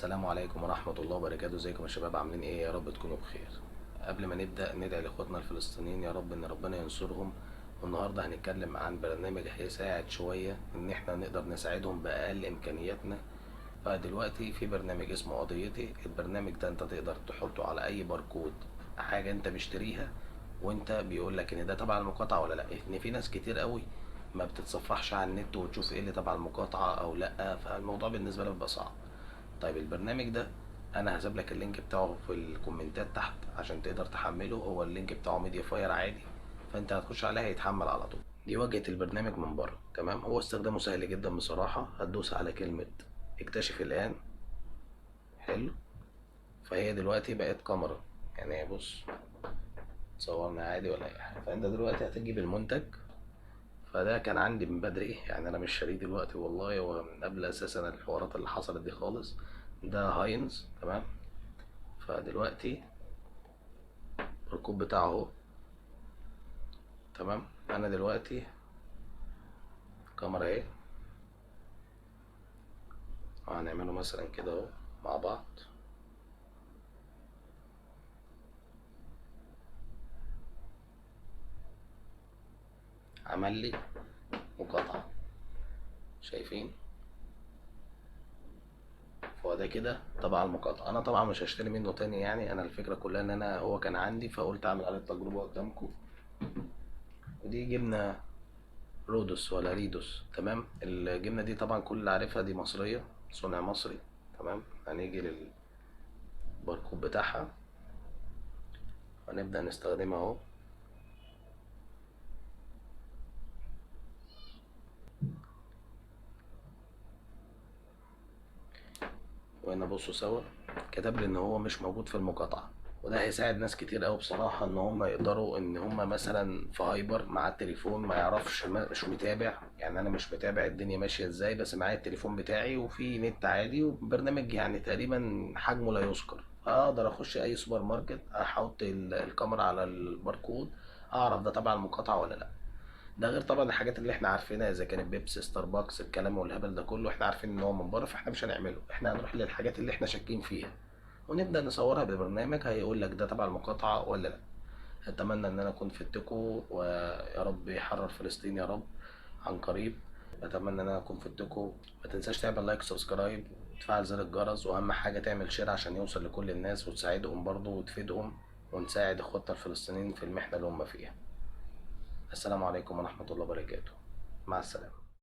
السلام عليكم ورحمة الله وبركاته. ازيكم يا شباب، عاملين ايه؟ يا رب تكونوا بخير. قبل ما نبدأ ندعي لاخواتنا الفلسطينيين يا رب ان ربنا ينصرهم. والنهاردة هنتكلم عن برنامج هيساعد شوية ان احنا نقدر نساعدهم بأقل امكانياتنا. فدلوقتي في برنامج اسمه قضيتي. البرنامج ده انت تقدر تحطه على اي باركود حاجة انت مشتريها، وانت بيقول لك ان ده تبع المقاطعة ولا لا. ان في ناس كتير قوي ما بتتصفحش على النت وتشوف ايه اللي تبع المقاطعة او لا، فالموضوع بالنسبة لها بيبقى صعب. طيب البرنامج ده انا هسيب لك ال link بتاعه في الكومنتات تحت عشان تقدر تحمله. هو ال link بتاعه MediaFire عادي، فانت هتخش عليه هيتحمل على طول. دي واجهة البرنامج من بره، تمام. هو استخدامه سهل جدا بصراحة. هتدوس على كلمة اكتشف الآن، حلو. فهي دلوقتي بقت كاميرا، يعني بص تصورنا عادي ولا اي حاجة. فانت دلوقتي هتجيب المنتج. فده كان عندي من بدري، يعني انا مش شاريه دلوقتي والله، هو من قبل اساسا الحوارات اللي حصلت دي خالص. ده هاينز، تمام. فدلوقتي الركوب بتاعه اهو، تمام. انا دلوقتي الكاميرا اهي، هنعمله مثلا كده اهو مع بعض. عمل لي مقاطعة، شايفين؟ فهو ده كده تبع المقاطعة. انا طبعا مش هشتري منه تاني، يعني انا الفكرة كلها ان انا هو كان عندي فقلت اعمل عليه التجربة قدامكم. ودي جبنة رودوس ولا ريدوس، تمام. الجبنة دي طبعا كل اللي عارفها دي مصرية، صنع مصري، تمام. هنيجي للباركود بتاعها هنبدأ نستخدمها اهو. وهنا بصوا سوا، كتب لي ان هو مش موجود في المقاطعة، وده هيساعد ناس كتير قوي بصراحة ان هم يقدروا ان هم مثلا في هايبر مع التليفون ما يعرفش، مش متابع، يعني انا مش متابع الدنيا ماشية ازاي، بس معايا التليفون بتاعي وفي نت عادي وبرنامج يعني تقريبا حجمه لا يذكر، اقدر اخش اي سوبر ماركت احط الكاميرا على الباركود اعرف ده تبع المقاطعة ولا لا. ده غير طبعا الحاجات اللي احنا عارفينها، اذا كانت بيبسي ستاربكس الكلام والهبل ده كله احنا عارفين ان هو من بره، فاحنا مش هنعمله. احنا هنروح للحاجات اللي احنا شاكين فيها ونبدأ نصورها ببرنامج هيقول لك ده تبع المقاطعة ولا لا. اتمنى ان انا اكون فدتكم، ويا رب يحرر فلسطين يا رب عن قريب. اتمنى ان انا اكون فدتكم. ما تنساش تعمل like و subscribe وتفعل زر الجرس، واهم حاجة تعمل share عشان يوصل لكل الناس وتساعدهم برضو وتفيدهم، ونساعد اخواتنا الفلسطينيين في المحنة اللي هم فيها. السلام عليكم ورحمة الله وبركاته، مع السلامة.